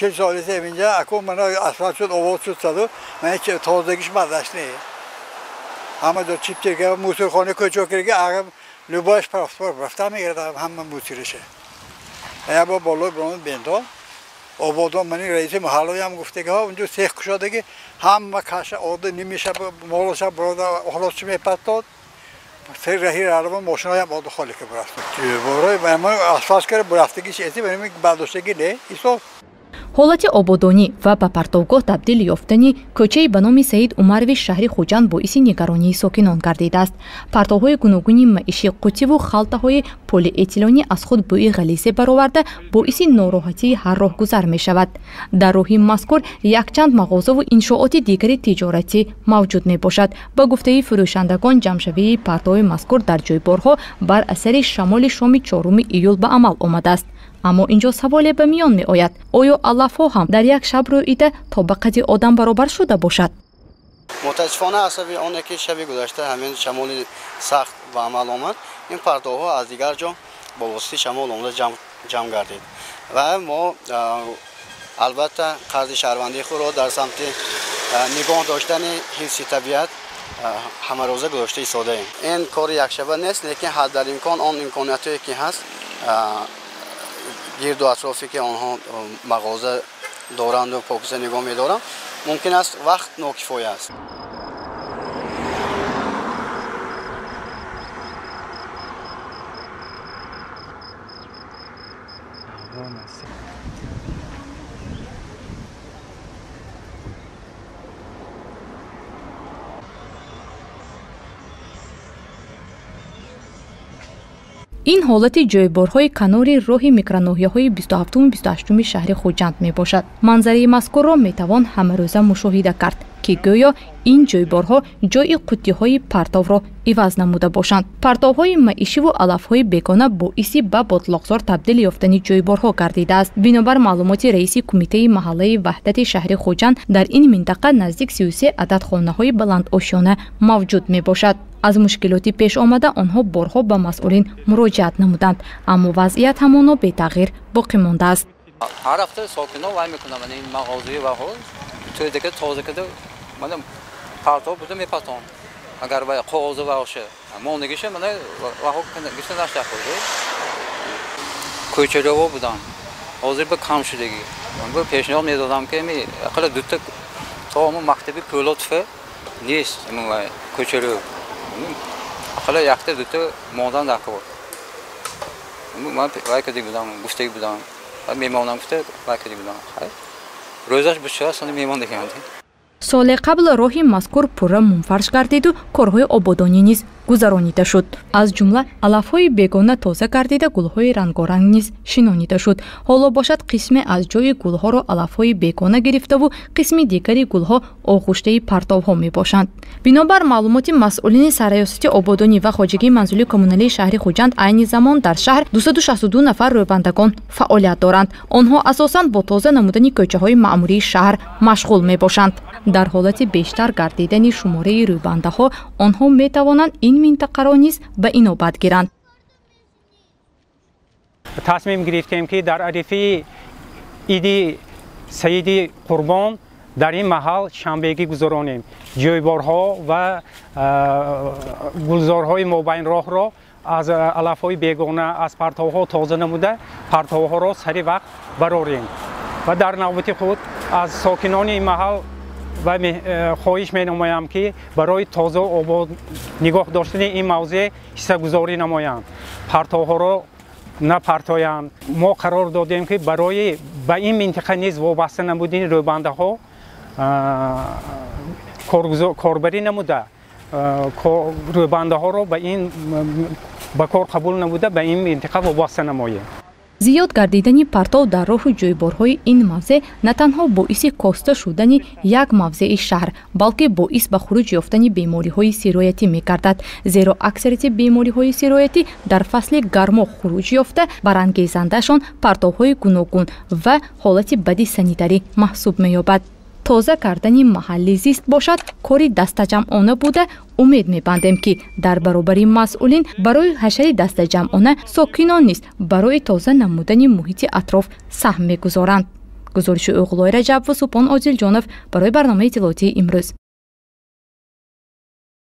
40 соли се инҷа аку мана асфалт шуд, овоз шуд саду, ман ҳеч тозагиш мазаш не. Ҳама ҷо чип-чирка, мусорхона кӯчо кирга, ага любош рафта мегирад ҳама мусирише. Я бо болои бромад бенто. Ободон мани раиси маҳаллаям гуфтаги унҷо сех кушодаги ҳама каша ода нимиша молоша брода охлосчи мепаттод. Се раҳи рарва мошинаям ода холӣ ки бурафт. Борои ма асфалт кара бурафтагиш эси мани бардоштаги не исо. Ҳолати ободонӣ ва ба партовгоҳ табдил ёфтани кӯчаи ба номи Саид Умарови шаҳри Хуҷанд боиси нигаронии сокинон гардидааст. Партовҳои гуногуни маишӣ, қутиву халтаҳои полиэтиленӣ аз худ бӯи ғализе бароварда, боиси нороҳатии ҳар роҳгузар мешавад. Дар роҳи мазкур якчанд мағозаву иншооти дигари тиҷоратӣ мавҷуд мебошад. Ба гуфтаи фурӯшандагон, ҷамъшавии партови мазкур дар ҷойборҳо бар асари шамоли шоми 4 июл ба амал омадааст. Аммо инҷо саволе ба миён меояд: оё алафҳо ҳам дар як шаб рӯида то ба қади одам баробар шуда бошад? Мутаассифона аз сабаби оне ки шаби гузашта ҳамин шамоли сахт ба амал омад, ин партовҳо аз дигар ҷо бо воситаи шамол омада ҷамъ гардид ва мо албатта қарзи шаҳрвандии худро дар самти нигоҳ доштани ҳифзи табиат ҳамарӯза гузошта истодаем. Ин кори якшаба нест, лекин ҳаддаримкон он имкониятҳое ки ҳаст гирду атрофе ки онҳо мағоза доранду покиза нигоҳ медоранд, мумкин аст вақт нокифоя аст. Ин ҳолати ҷойборҳои канори роҳи микроноҳияҳои 27-28 шаҳри Хуҷанд мебошад. Манзараи мазкурро метавон ҳамарӯза мушоҳида кард, ки гӯё ин ҷойборҳо ҷои қуттиҳои партовро иваз намуда бошанд. Партовҳои маишиву алафҳои бегона боиси ба ботлоқзор табдил ёфтани ҷойборҳо гардидааст. Бинобар маълумоти раиси кумитаи маҳаллаи Ваҳдати шаҳри Хуҷанд, дар ин минтақа наздик 33 адад хонаҳои баландошёна мавҷуд мебошад. Аз мушкилоти пеш омада онҳо борҳо ба масъулин муроҷиат намуданд, аммо вазъият ҳамоно бетағйир боқӣ мондааст. Ҳар ҳафта сокинон вай мекунанд, ин мағозаи ваҳо тӯйдака тоза карда мана партов буда мепатон. Агар вай коғоза ваҳоша мондагиша мана ваҳо гишта наштахӯрд. Кӯчалово будам, ҳозир ба кам шудагӣ. Бу пешниҳод медодам ки ми ақалла дута то ҳамон мактаби Пӯлотфа нест вай кӯчало. Ақалла якта дута мондан даркор. Ман вай кардик будам, гуфтагӣ будам. Мемонам гуфта вай кардик будам. Рӯзаш бишава сони мемон деганд. Соли қабл роҳи мазкур пурра мунфарш гардиду корҳои ободонӣ низ гузаронида шуд. Аз ҷумла алафҳои бегона тоза гардида, гулҳои рангоранг низ шинонида шуд. Ҳоло бошад қисме аз ҷои гулҳоро алафҳои бегона гирифтаву қисми дигари гулҳо оғуштаи партовҳо мебошанд. Бинобар маълумоти масъулини сарраёсати ободонӣ ва хоҷагии манзилии коммуналии шаҳри Хуҷанд, айни замон дар шаҳр 262 нафар рӯйбандагон фаъолият доранд. Онҳо асосан бо тоза намудани кӯчаҳои маъмурии шаҳр машғул мебошанд. Дар ҳолати бештар гардидани шумораи рӯйбандаҳо онҳо метавонанд ин минтақаро низ ба инобат гиранд. Тасмим гирифтем ки дар арифаи иди Саиди Қурбон дар ин маҳал шанбегӣ гузаронем. Ҷойборҳо ва гулзорҳои мобайнроҳро аз алафҳои бегона, аз партовҳо тоза намуда, партовҳоро сари вақт барорем ва дар навбати худ аз сокинони ин маҳал ва хоҳиш менамоям ки барои тоза обод нигоҳ доштани ин мавзеъ ҳиссагузорӣ намоянд, партовҳоро напартоянд. Мо қарор додем ки барои ба ин минтақа низ вобаста намудани рӯйбандаҳо корбарӣ намуда, рӯйбандаҳоро ба кор қабул намуда ба ин минтақа вобаста намоем. Зиёд гардидани партов дар роҳу ҷойборҳои ин мавзеъ на танҳо боиси коста шудани як мавзеи шаҳр, балки боис ба хуруҷ ёфтани бемориҳои сироятӣ мегардад. Зеро аксарияти бемориҳои сироятӣ дар фасли гармо хуруҷ ёфта, барангезандаашон партовҳои гуногун ва ҳолати бади санитарӣ маҳсуб меёбад. Тоза кардани маҳалли зист бошад кори дастаҷамъона буда, умед мебандем ки дар баробари масъулин барои ҳашари дастаҷамъона сокинон низ барои тоза намудани муҳити атроф саҳм мегузоранд. Гузориши Оғлой Раҷаб ва Супон Одилҷонов барои барномаи иттилоотии имрӯз.